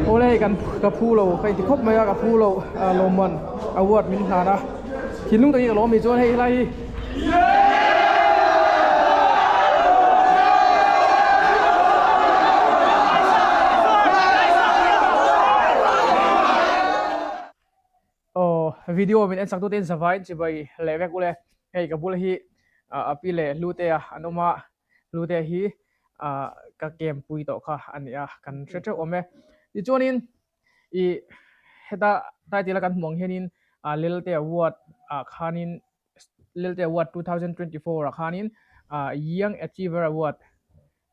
Awle hei kan ka phu lo ka inti khawp mai a ka phu lo lawmman award min hlan a thinlung takin ka lawm ni chuan hei helai hi Aw video min en sak tute in zavaiin chibai leh vek ule hei ka bula hi a pi leh Hlutea an awm a Hlutea hi ka camp pui tawh kha a ni a kan hre teuh awm e tichuanin ih heta title a kan hmuh ang hianin Lelte Award ah khanin Lelte Award 2024 ah khanin Young Achiever Award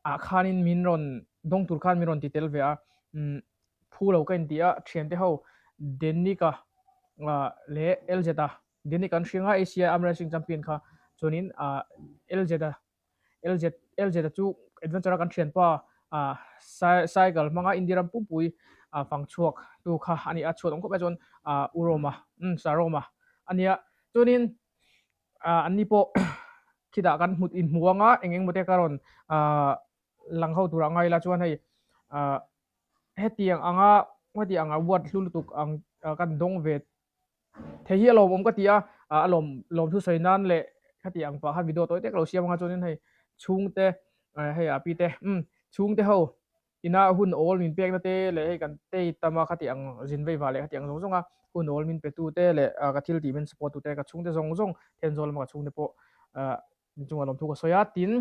ah khanin min rawn dawng tur khan min rawn ti tel ve a umm phu lo ka inti a thiante ho Denika leh LZ-a Denika an hriang a Asia Arm Wrestling Champion kha chuanin LZ-a LZ LZ-a chu adventure a kan thianpa cycle hmanga India ram pumpui fang chhuak tu kha a ni a chhuat awm khawp mai chuan U Roma umm Sir Roma a nia chuanin Anni pawh khitah kan hmut inhmu anga eng eng maw te ka rawn lang ho turah ngai ila chuan hei hetiang anga hetiang anga word hlu lutuk ang kan dawng ve thei hi a lawmawm ka ti a, a lawm lawm thu sawi nan leh khatiang ang pah khan video tawi tek lo siam anga chuanin hei chhungte hei a pi te umm chhungte ho Ina hun awl min pekna te leh hei kan tei tam a khati ang zin vei vah leh khati ang zawng zawng a hun awl min petu te leh ka thil tih min support tu te ka chhungte zawng zawng Thenzawl lama ka chhungte pawh inchungah lawmthu ka sawi a tin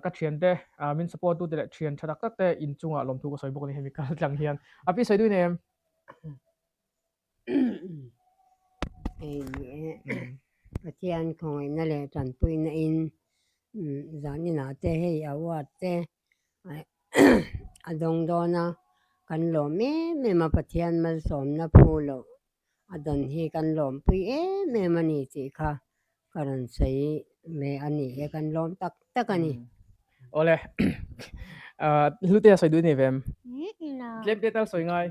ka thiante min support tu te leh thian tha tak tak te inchungah lawmthu ka sawi bawk a ni hemi kal tlang hian a pi sawi duin em? Hei ni e, Pathian khawngaihna leh tanpuina in zaninah te hei award te a dawng dawn a, kan lawm em em a, Pathian malsawmna phu loh a dawn hi kan lawmpui em em a ni tih kha ka rawn sawi ve a ni e, kan lawm tak tak a ni. Awle, Hlutea sawi duh i nei ve em? Tlem te tal sawi ngai.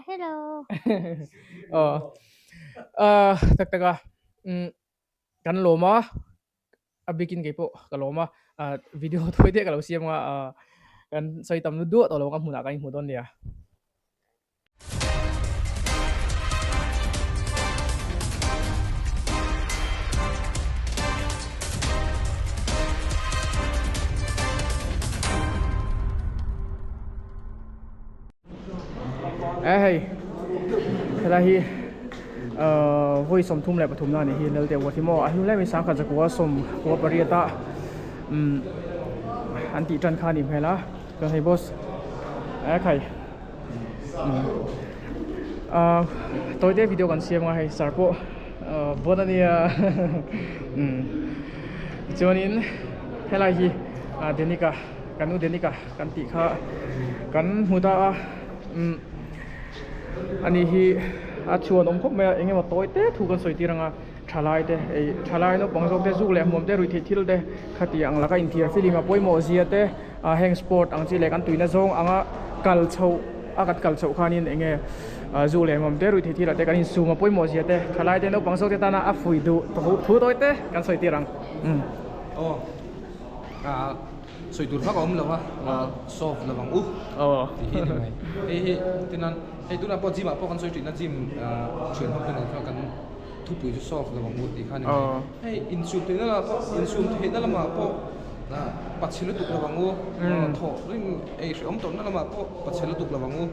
Hello. Aw, tak tak a, kan lawm a, a bikin kei pawh ka lawm a, video thawi te ka lo siam a, kan sawi tam lut duah tawh lo ka hmunah kan inhmu dawn nia. E hei helai hi vawi 33 na anih hi Lelte Award hi maw a hnu hlem hi 10,000 18 an tih tan kha a nih hmel a chuan hei boss e khai tawi te video kan siam a hei sir pawh bon ania chuanin helai hi Denika kan u Denika kan tih kha kan hmu ta a ani hi a chhuan awm khawp mai a eng emaw tawi te thu kan sawi tir ang a thalai te ei thalai naupang zawk te zuk leh hmuam te ruihtheih thil te khati ang laka inthiar film a pawimawh zia te ah heng sport ang chi leh kan tuina zawng anga kal chhoh a kan kal chhoh khanin eng nge zu leh hmuam te ruihtheih thil ah te kan insum a pawimawh zia te thalai te naupang zawk te tana a fuih duh thu tawi te kan sawi tir ang umm. Aw ah sawi tur vak a awm lo a solve lo ang u tih hi ni mai hei hi tinan hei tunah pawh gym ah pawh kan sawi thin a gym thian ho te nen khan kan thupui chu solve lo ang u tih kha ni mai hei insum theihna lamah pawh insum theihna lamah pawh pachhe lutuk lo ang u thawh ring ei hrehawm tawrhna lamah pawh pachhe lutuk lo ang u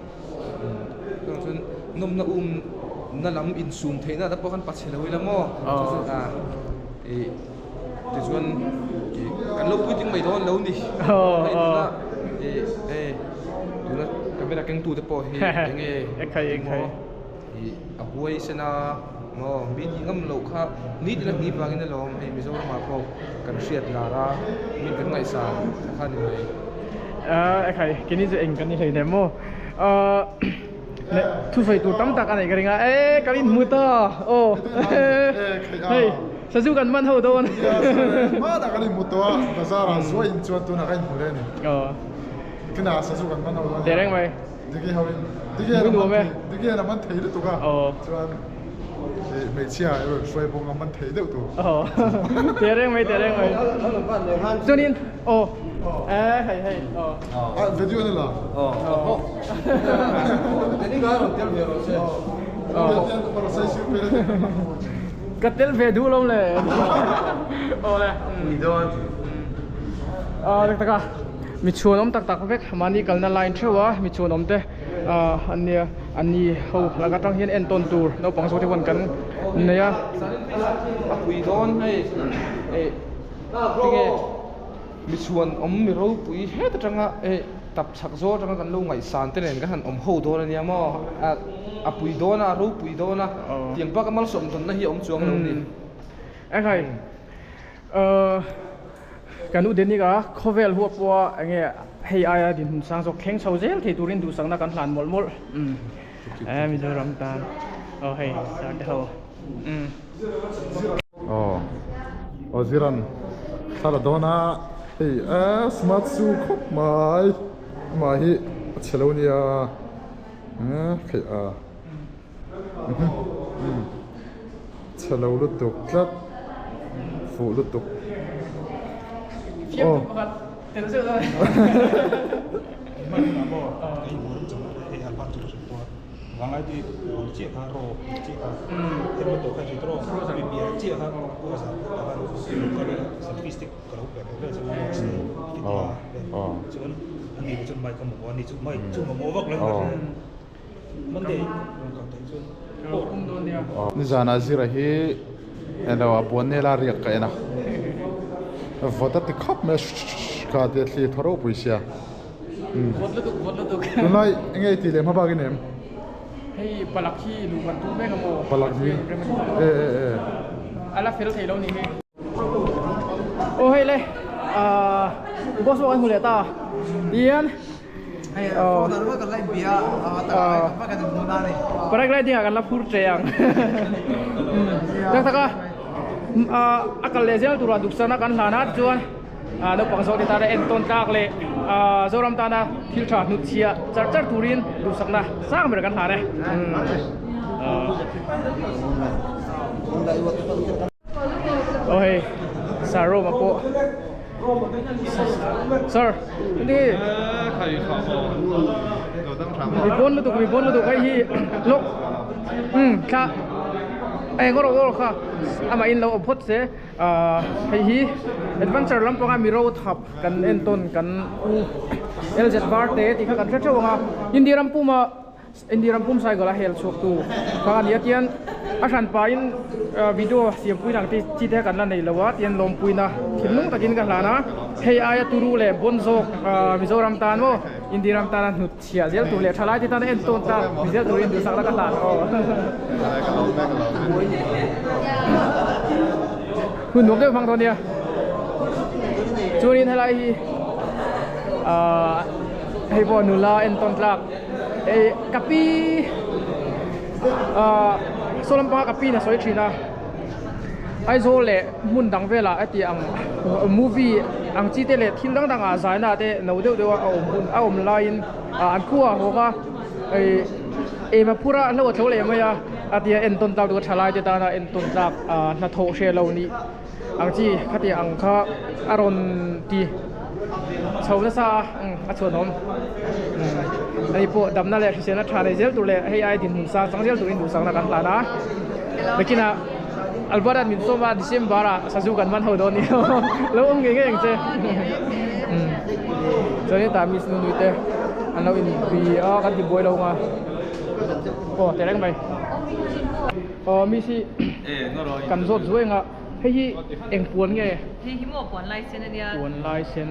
chuvang chuan nawmna um na lam insum theihna te pawh khan pachhe lo ila maw chu chu a ih tichuan ih kan lo puitling mai dawn lo ni hei tuna ih hei tuna camera kengtu te pawh hi eng nge maw ih a huai sen a maw mi tih ngam loh kha ni tina hni vangin alawm hei Mizoramah pawh kan hriat lar a mi kan ngaihsan kha kha ni mai. Ekhai keini chu eng kan ni hleinem maw thusawi tur tam tak a neih ka ring a e kan inhmu ta aw hei sazu kan man ho dawn hmanah kan inhmu tawh a bazar ah zuai in chuan tunah kan inhmu leh a ni kinah sazu kan man ho dawn a ni. Digi ho in Digi hian a man thei Digi hian a man thei lutuk a chuan Hmeichhia erawh hruai bawk a man thei deuh tur. Aw teh reng mai teh reng mai. Chuanin aw eh hei hei aw. Ah video ni la. Aw. Ka tel ve duh lo le. Aw le. Ah tak tak a mi chhuan awm tak tak vek mahni kalna line theuh a mi chhuan awm te ah an nia an ni ho lak atang hian entawn tur naupang zawk te pawh kan nei a. A pui dawn hei eh tinge mi chhuan awm mi ropui het atanga eh tap chhak zawl atanga kan lo ngaihsan te nen kan han awm ho dawn ania maw a pui dawn a a ropui dawn a tiang bak a malsawm dawnna hi a awm chuang lo ni. Ekhai ahh kan u Denic a khawvel huap pawha enge hei aia dinhmun sang zawk thleng chho zel thei turin duhsakna kan hlan mawlh mawlh umm Mizoram tan aw hei sir te ho umm. Aw aw ziran thla la dawn a hei a smart su khawp mai amah hi a chhe lo nia theih a chhe lo lutuk tlat fuh lutuk aw. Nizanah zira hi elo a buan nela riak ka en a vawt a ti khawp mai a kha tia thli thaw ropui sia. Vawt lutuk vawt lutuk. Tunlai enge i tih leh hma bak i nem? Hei palak hi luh kan tum vek a maw? Palak hi e e e. A la fel thei lo ni hei. Aw hei le ah boss pawh kan hmu leh ta tihian Aw kan la inbia a kan inhmu na a ni. Paragliding ah kan la phur che ang. Tak tak a a kal leh zel turah duhsakna kan hlan a tichuan naupang zawk te tana entawn tlak leh Zoram tana thil tha hnut chhiah char char turin duhsakna sang ber kan hlan e. Aw hei Sir Roma pawh Sir ni mi bawn lutuk mi bawn lutuk hei hi lawk um thla eng rawh rawh kha amah in lo awm phawt se ah hei hi adventure lampanga mi ro thap kan entawn kan u LZ var te tih kha kan hre theuh ang a India ram puma India ram pum cycle a hel chhuak tu kha a ni a tian a hran pahin video siampuina ang chi te kan la nei lo a tian lawmpuina thinlung takin ka hlan a hei aia turu leh bawn zawk Mizoram tan maw India ram tana hnut chhiah zel tur leh thalai te tana entawn ta mi zel turin duhsakna ka hlan aw hun nuam deuh hmang dawn nia chuanin helai hi hei pawh nula entawn tlak. Ei ka pi ah saw lampanga ka pi in a sawi thin a Aizawl leh hmun dang velah heti ang movie ang chi te leh thil dang dang ah zai na te no deuh deuh a awm hun a awm laiin ah an khua a hawk a ei ema phur a hlo a tho leh mai a a tia entawn tlak duh a thalai te tana entawn tlak ah hnathawh hreh lo nih ang chi khati ang kha a rawn ti chho nasa a a chhuanawm hei pawh damna leh hriselna tha nei zel tur leh hei ai dinhmun sang chang zel turin duhsakna kan hlan a nakinah Albert an min sawm a December ah sazu kan man ho dawn ni lo awm ngei ngei ang che chuan hetah miss nunui te an lo inbi a kan ti buai lo ang a aw teh reng mai. Aw miss hi kan zawt zuai anga hei hi eng puan nge? Hei hi maw puan lai sen ania. Puan lai sen.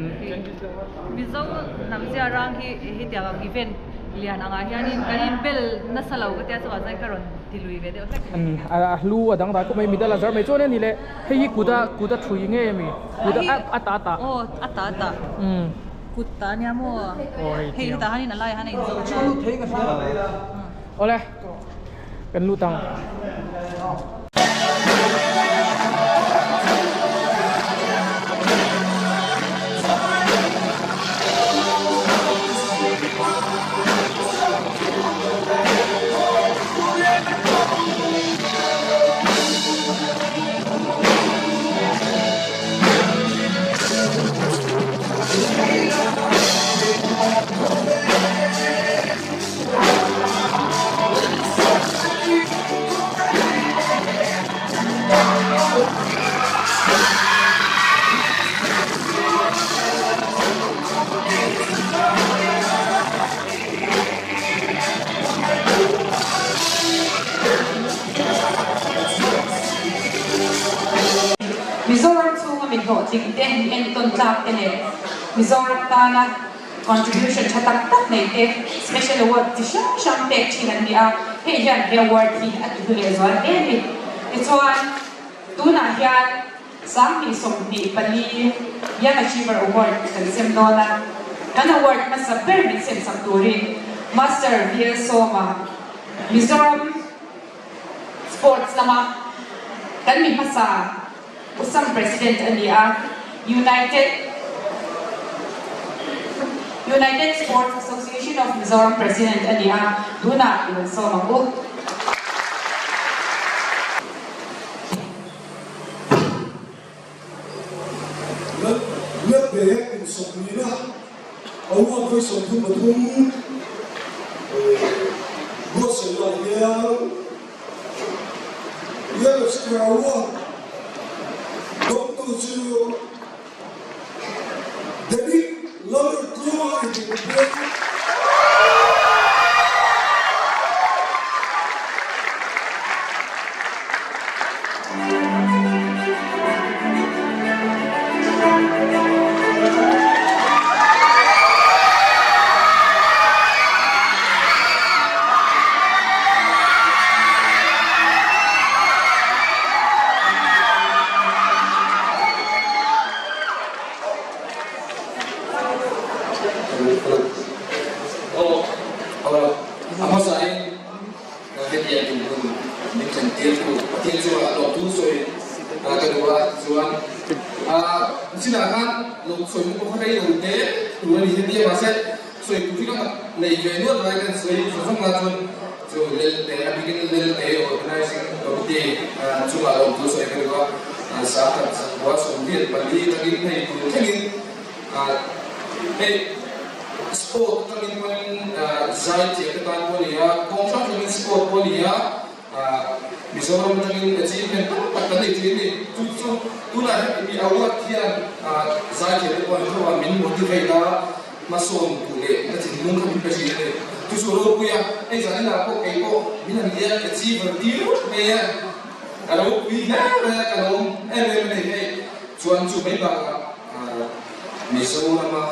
Mizo hnam zia rang hi hetiang ang event lian angah hianin kan inbel nasa lo ka tia chuvang chuan ka rawn ti lui ve deuh hlek. A hlu a dangdai khawp mai middle a zar mai chuan a ni le hei hi kut a kut a thui nge ami kut a a ta ta. Aw a ta ta. Kut ta ania maw. Aw hei hei hetah hianin a laiah hian a inzawm. Awle. Kan lut ang. hlawhtling te, mi entawn tlak te leh Mizoram tana contribution tha tak tak nei te special award chi hrang hrang pek thin an ni a, hei hian he award hi a ti hlu lehzual hle a ni. Tichuan, tunah hian 2024 Young Achiever Award kan sem dawn a, kan award hmasa ber min semsak turin Master VL Sawma, Mizoram, Sports lama kan mi hmasa Usam President a ni a, United United Sports Association of Mizoram President a ni a, tunah i rawn sawm ang u. Lalpe kum sawmnihna a uak vawi 33 buatsaihnaah hian Yellow Square uak dawngtu chu David Lalruatluanga inrinpuia. A hmasain hetiang dinhmun min thlen tirtu Pathian chungah lawmthu sawi ka duh a, tichuan nichinah khan lawmsawi pawh kha rei lo te tur a ni heti a, mahse sawi tur hi ka nei ve nual lai kan sawi zawng zawng la chuan chu Lelte a bikin Lelte Organizing Committee chungah lawmthu sawi ka duh a, sangkhat zankhua 84 tangin hei tur thlengin Hei sport atangin pawhin zai thiam te tan pawh a ni a, kawng hrang hrangin sport pawh a ni a, Mizoram atangin achievement tam tak kan nei thin a ni. Chu chu tunah hian mi award hian zai thiam te pawh an tho a, min motivate a, hmasawn duh leh na thinlung kha min pe thin a ni. Chu chu ropui a, hei zaninah pawh kei pawh min han lian achiever tir mai a, a ropui hle mai a, ka lawm em em a ni hei. Chuan chu mai bakah Mizorama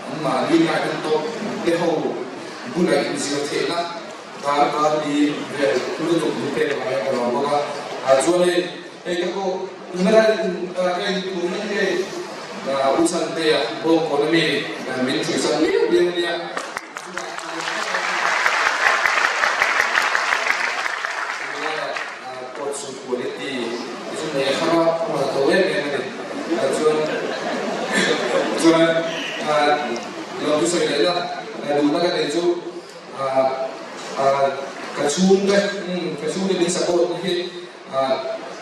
anmahni ngaihdan tawk te ho bula inzir theihna darkar li vel lutuk min pek ang hian ka lawm bawk a. Chuan hei hei ka pawh tuna ka ka intum na hi hei U Chhantea Bawngkawn ami min thuisak liau liau a nia. Coat suit quality hi chu nei a hrang a, a man a to em em a ni. Chuan chuan lawmthu sawi leh la, duhna ka nei chu ka chhungte ka chhungte min support na hi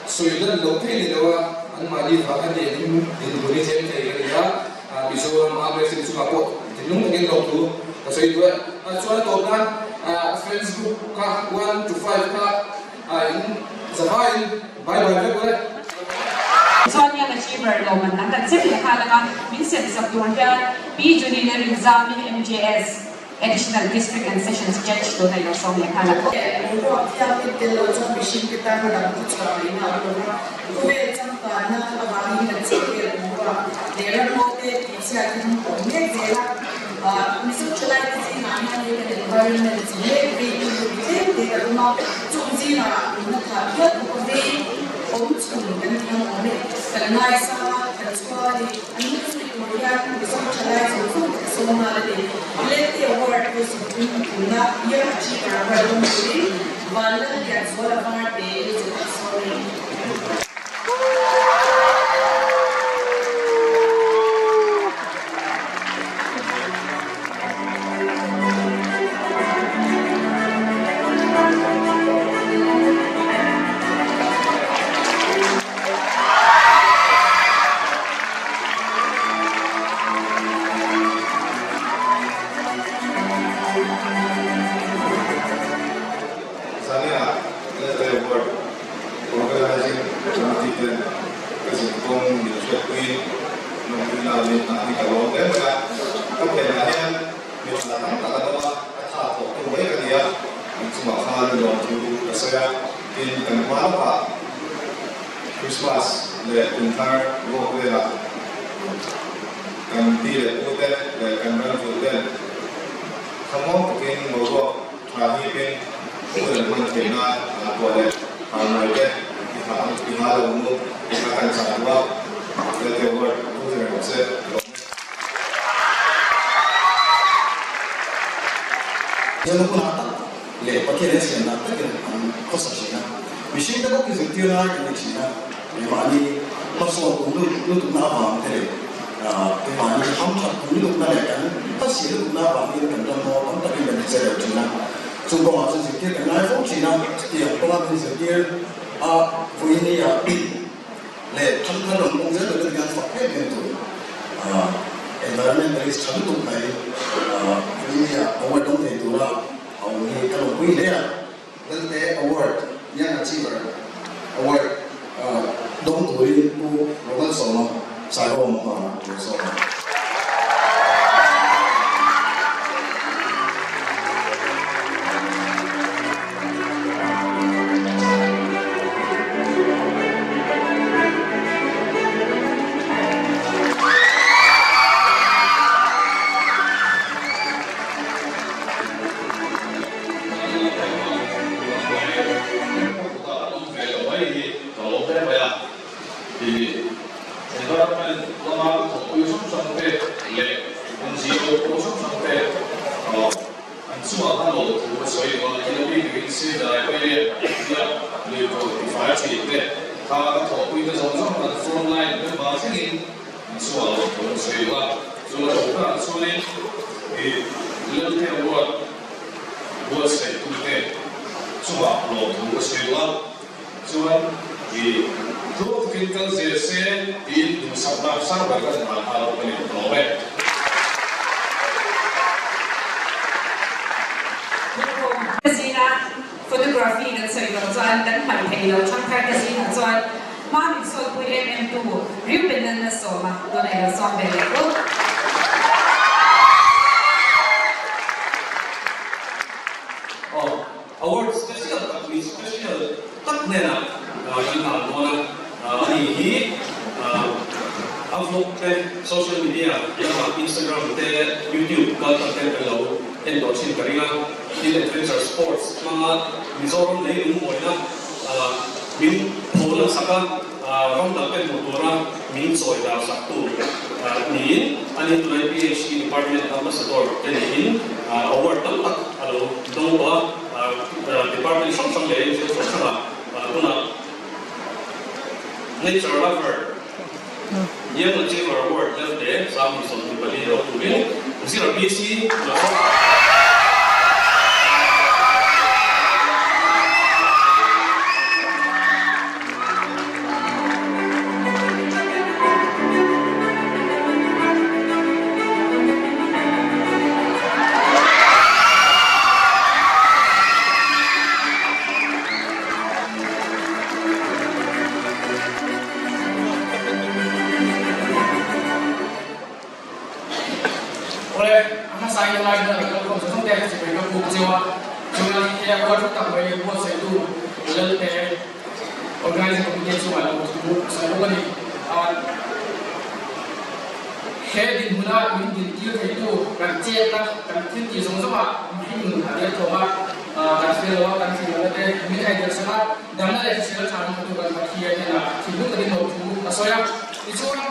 sawi lan lo thei ni lo a, anmahni vang a ni in dinhmun hi thleng thei ka ni a, Mizoram a Blessing chungah pawh thinlung takin lawmthu ka sawi duh e. Chuan a tawp nan friends group kha 1 to 5 kha in zavaiin bye bye vek ule. Chuan Young Achiever lawmman an kan chem leh nghal anga min sem sak tur hian Pi Julie leh Rinzami MJS Additional District and Sessions Judge tuna ilo sawm leh nghal ang. Boruak thianghlim tel lo chuan mihringte tan dam chu chhuah ngaihna a awm lo va, khawvel changkanna avangin kan chhehvel boruak leh ramngawte tihchhiatin a awm mek zel a. Mizo thalaite zingah hian hei kan environment chi mek veitu tlem te kan awm a, chung zingah nunna thah hial khawp a vei awm chhun kan ni ang awm e. Kan ngaisang a, kan chhuang a ni. An nu zui tur hian Mizo thalai zawng zawng te ka sawm nghal a ni. Lente Award pawh 30 thumna Young Achiever Award dawng turin Vanlallianzuala Varte Elizabeth a sawm a ni. Zania Letter Award Organizing Committee ten ka zin kawng min hriatpuiin lawmpuina min hna hi ka lawm hle mai a. Ka phenah hian mi tha tam tak an awm a, ka tha thawhtu mai ka ni a, an chungah khan lawmthu ka sawi a, tin kan hma lawkah Christmas leh kum thar vawk velah. Kan pi leh pu te leh kan ram vulh ten thlamuang takin boruak tha hipin hun an hman theih nan pawh leh harmawi te i hah i hah lo mu ti kha kan chah duh a, Lelte Award pu reng rawh se. Zirna hunah tak leh Pathian hian siam dan takin an khawsa thin a, mihringte bawk hi zirtir ngai kan ni thin a, keimahni hmasawn tum lutukna avang te leh keimahni hamthat tum lutukna leh kan hmasial lutukna avangin kan ram maw tam takin kan ti che lo thin a, chu kawngah chuan zirtir kan ngai fo thin a, chutiang kawnga min zirtir a vawinia leh thangthar rawn pawng zel tur te hian fak em em tur environmentalist tha lutuk mai vawinia award dawng thei tura a awm hi ka lawmpui hle a. Lelte Award, Young Achiever Award dawng turin Pu Ronald Sawma Saihawm a lo sawm a. Environment lama thawkpui hrang hrang te leh NGO pawl hrang hrang te An chungah khan lo thu a sawi lo a, thil a bik takin Sridai Pele tia lirthei tifai thin te kha ka thawhpui te zawng zawng kan front line member thlengin an chungah lo thu an sawi lo a, chu a tho berah chuanin i Lelte Award buatsaih tute chungah lo thu a sawi lo a, chuan i tluang takin kal zel se tiin duhsakna sang ber ka hna nghal a ni lawm e. Ka zinga photography kan sawi tawh chuan kan hmaih theih lo thangthar ka zingah chuan hma min sawtpui em em tu Reuben Lalna sawma tuna i lo sawm ve leh u. Aw. Award special tak mi special tak hnenah kan hlan dawn a, ani hi a vlog te social media lamah Instagram te YouTube kaltlang ten kan lo en tawh thin ka ring a, tin adventure sports hmanga Mizoram leilung mawina min phawl sak a, ram dang te hmuh tura min chawi dar sak tu niin ani tunai PHE department ambassador te niin award tam tak a lo Dawng tawh a, department hrang hrang leh NGO hrang hrangah tunah Nature Lover Young Achiever Award Lelte 2024 dawng turin ZRPC lo chhuak a. Awle, a hmasa in lai hian lo kal khawm zawng te chu ka buk cheu a, chuan he award hlu tak mai buatsaihtu Lalte Organizing Committee chungah lo thu sawi bawk a ni. He dinhmuna min dintir theitu kan chetna, kan thil tih zawng zawngah mihring nun a tel thawm a, kan hre lo a, kan thil lohna te min aitir sak a, damna leh hrisel tha hmangtu kan Pathian hnenah thinlung takin lo thu a sawi a. Tichuan,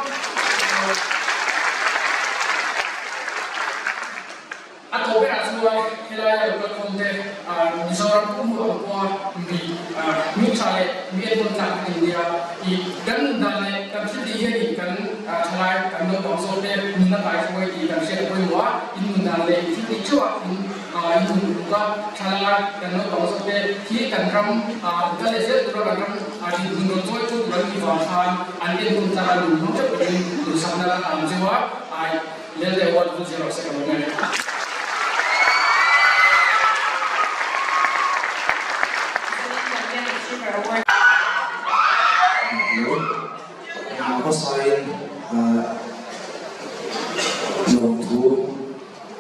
A tawh berah chuan helai a lo kalkhawm te Mizoram pum hu ang pawha mi hmingtha leh mi enkawl tlak an nia i kan nun dan leh kan thil tih hianin kan thalai kan naupang zawk te nun a kai hruai tih kan hriat a pawimawh a, in nun dan leh in thil tih theuh ah in in hun uluk a, thalai kan naupang zawk te hi kan ram kal leh zel tura kan ram dinhmun rawn chawi tu tur an nih vang khan an enkawl tlak a nun hmang theuh turin duhsakna ka hlan cheu a, Lelte award vul zir rawh se ka lawm e. Engmah hmasain lawmthu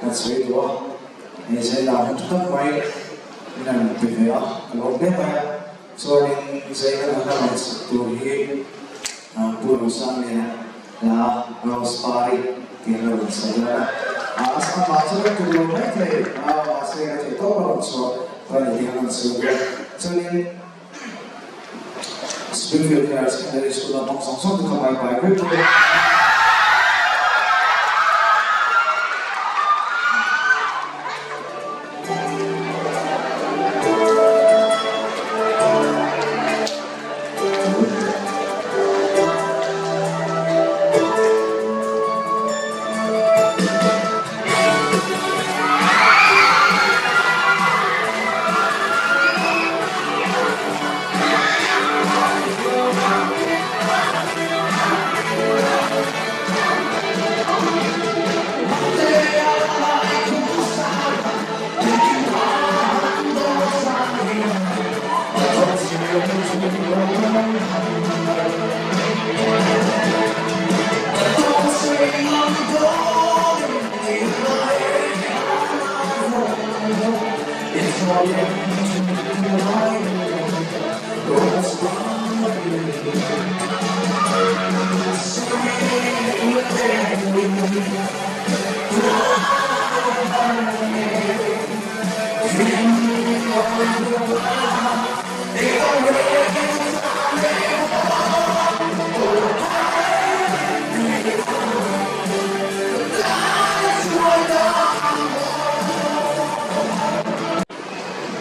kan sawi duh a, hei zaina hun tha tak mai min han pe ve a, ka lawm hle mai a. Chuanin zaina kan han rawn chhuk tur hi Pu Rosangliana. Hla Rose Pari tih an lo rawn sawi dawn a. A amah chu ka tum lo mai thei a, mahse ka theih tawp a rawn chhuah a ni tih an rawn sawi bawk a. Chuanin Springfield Higher Secondary School a hmang zawng zawng te kha bye bye vek bawk a.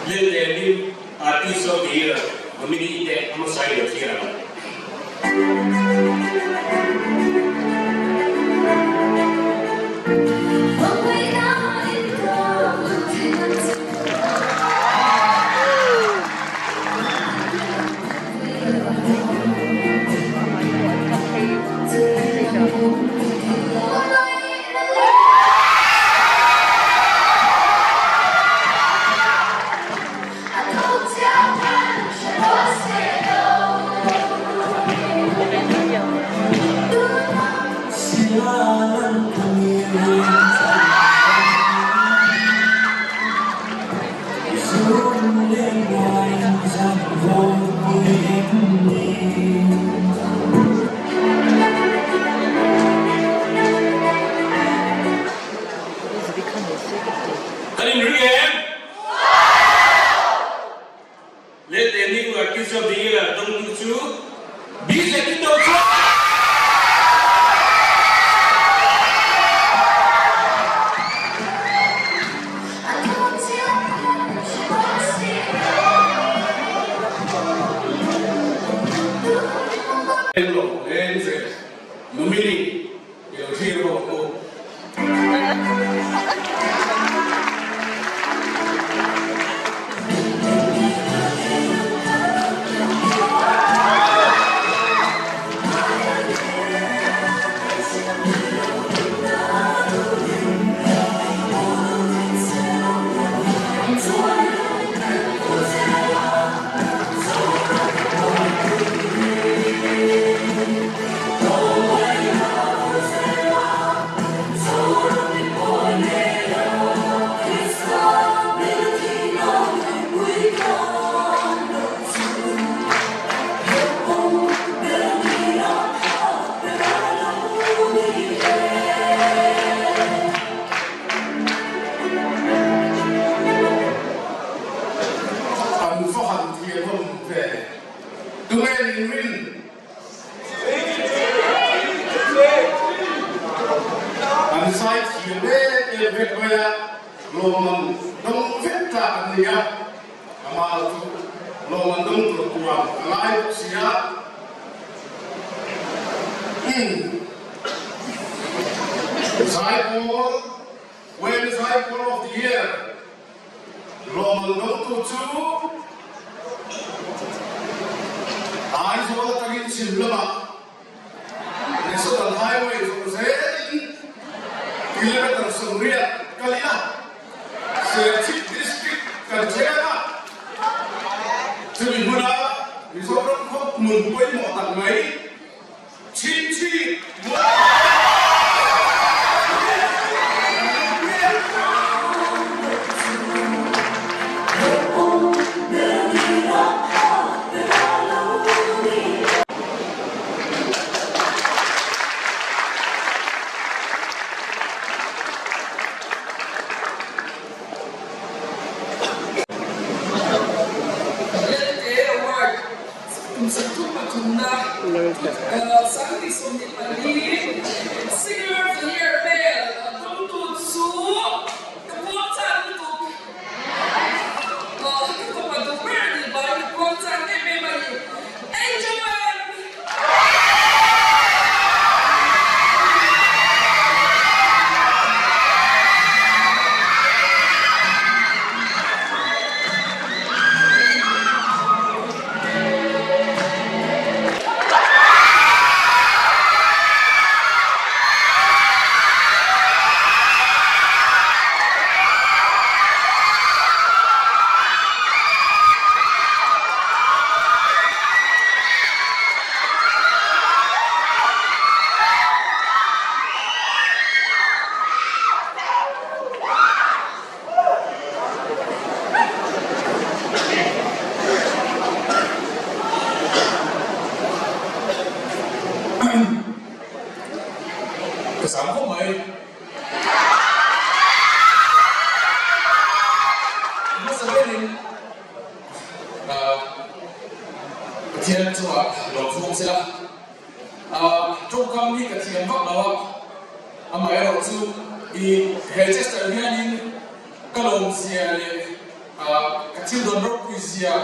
Lillian Artist of the Year nominee te a hmasa i lo thlir ang. Kan inring em? Let the new artist of the year dawngtu chu BJP do chuan! Nominee i lo thlir bawk ang u. An va han thianawm ve. Tunge min rin? An zai thiam em em vek mai a, lawmman dawng vek tlak an ni a, amah chu lawmman dawng tur tuam a ngai bawk si a. Umm. Zaipawl, When Zaipawl of the Year lawmman dawngtu chu Aizawl atangin chhim lamah National Highway zawh zelin kilometre 80 kal ila Serchhip District kan thleng a, chumi hmuna Mizoram khaw hmun pawimawh tak mai Chhingchhip Kum 30 pathumna 2024 Singer of the Year vel dawngtu chu ka puang chak lutuk. Ka fapa duh ber a nih vangin ka puang chak em em a ni. Angel! Ka zam khawp mai. Hmasa berin Pathian chungah lawmthu awm sela. Tawngkam hi ka thiam vak lo a, amaherawh chu i he Chester hianin ka lawmzia leh ka thil dawn ropui zia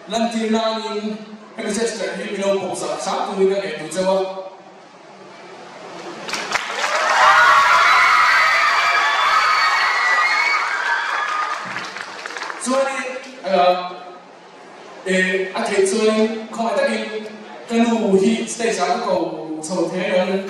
lantir nanin hemi Chester hi mi lo pawm zah hram turin ka ngaihtuah cheu a. Chuanin E, a theih chuan khawngaih takin ka nu hi stage ah ka ko chho thei ang.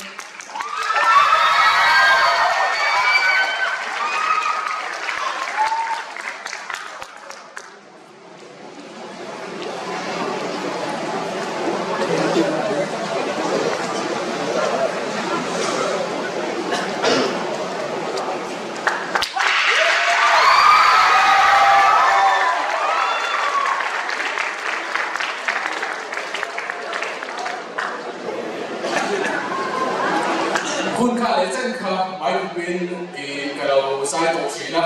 Hun kha leh chen kha mai khupin i ka lo zai tawh thin a,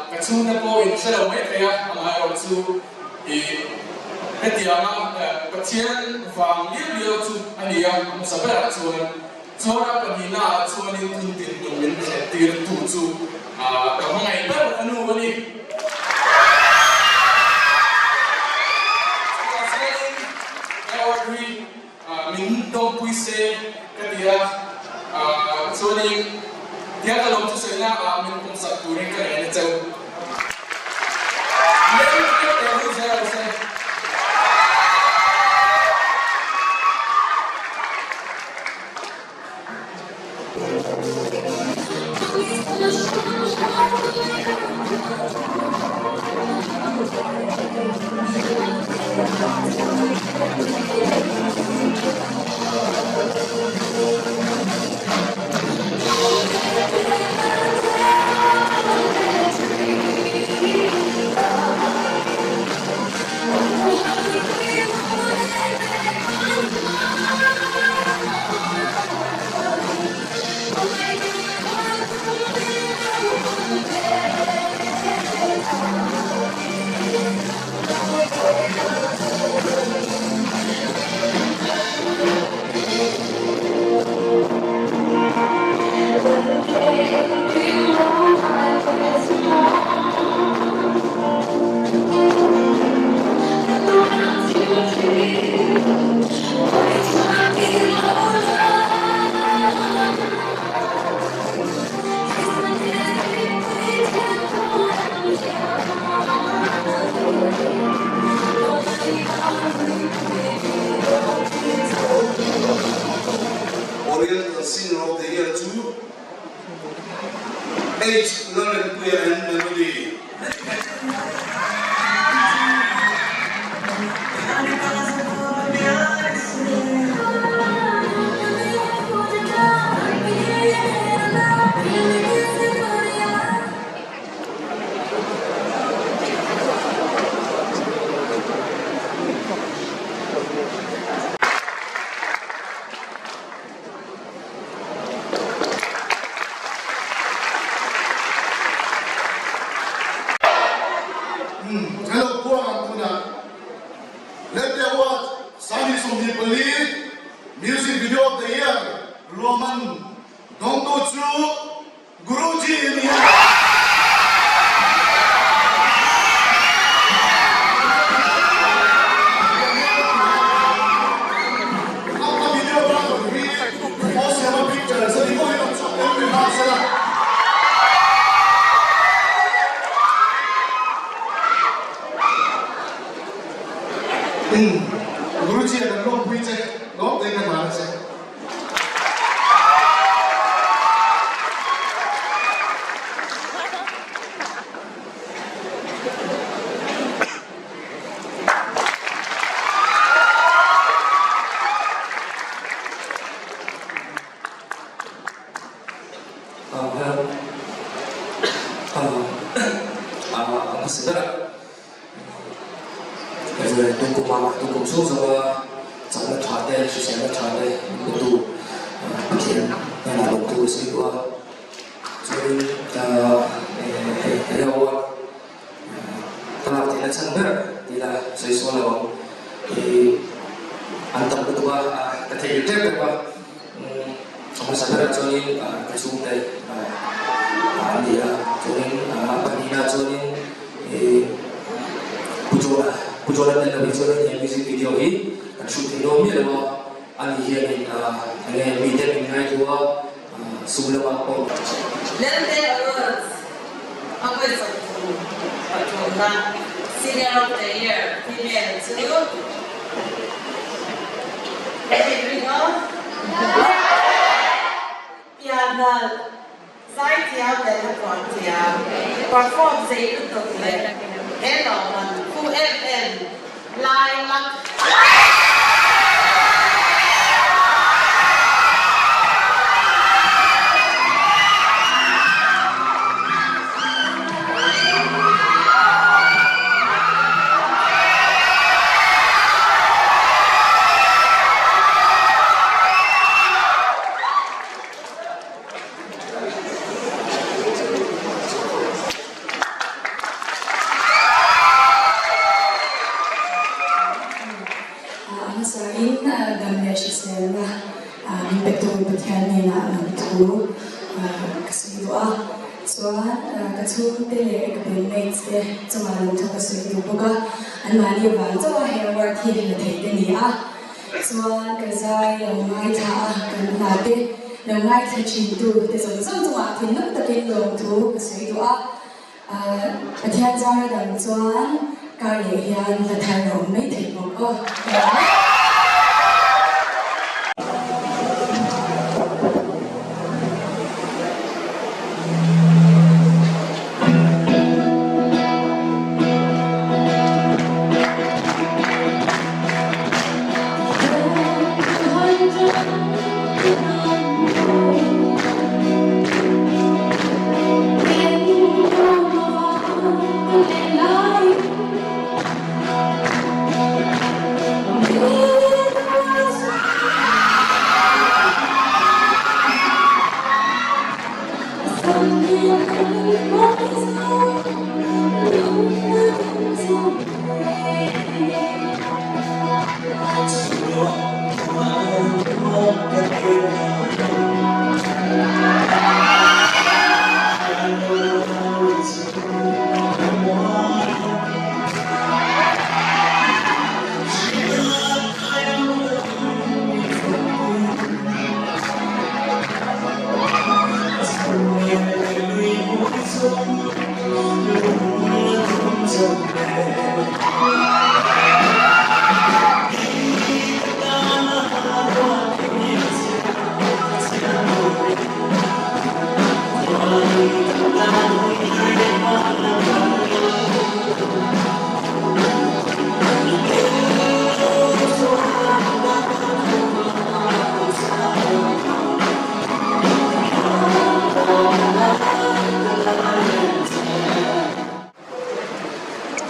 ka chhungte pawh in hre lo mai thei a, amaherawh chu i hetianga Pathian vang liau liau chu a ni a, a hmasa berah chuan Chuan a pahnihna ah chuanin thun tin tum min thlen tir tu chu ka hmangaih ber a nu a ni. Chutah chuanin he award hi min dawmpui se ka ti a, chuanin tiang ka lawm chu sawina ah min pawmsak turin ka ngaihna cheu. Oriental Singer of the Year chu H Lalrempuia and Melody. Hello puang ang tunah. Let the award. 24 Music Video of the Year lawmman dawngtu chu Guruji a ni a. A videographer hi Osiama Pictures a ni pawhin rawn chhuak tel ve nghal sela. Guruji a kan lawmpui che, lawm te kan hlan a che. Tukum chhung zawnga chakna tha te, hriselna tha te min petu Pathian hnenah lawmthu a sawi duh a. Chuanin he award ka lak theihna chhan ber tih la sawi sawn lo ang. An tam lutuk a, ka theih tep tep a. A hmasa berah chuanin ka chhungte an ni a, chuanin a pahnihna chuanin Pu John-a, Pu John-a tel lo hi chuanin he music video hi kan shoot thei dawn miah lo a, ani hianin enge mite min ngaihlu a, sum lamah pawh. Lelte Awards a vawichawp thu pathumna Senior of the Year female chu Ringo Pianal Zaithiam leh Hlapuan thiam perform zei lutuk leh he lawmman phu em em lai lak. A hmasain dam leh hriselna min petu Pathian hnenah lawmthu ka sawi duh a. Chuan ka chhungte leh ka bandmates te chungah lawmthu ka sawi duh bawk a. Anmahni avang chauha he award hi la thei te ni a. Chuan ka zai lo ngaithla a, kan hna te lo ngaithla thin tu te zawng zawng chungah thinlung takin lawmthu ka sawi duh a. Pathian zar a dang chuan kar leh hian hla thar a awm mai thei bawk aw.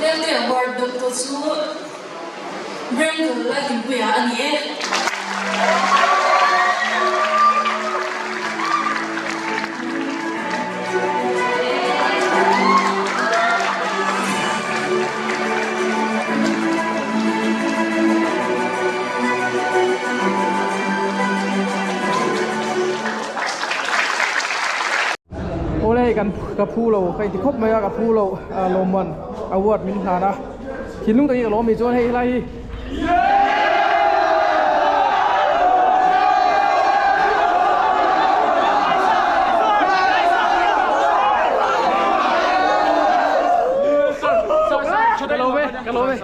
Lelte Award dawngtu chu Brandon Lalhimpuia a ni e. kan ka phu lo ka inti khawp mai a ka phu lo lawmman award min hlan a thinlung takin ka lawm ni chuan hei helai hi. Ka lawm e ka lawm e.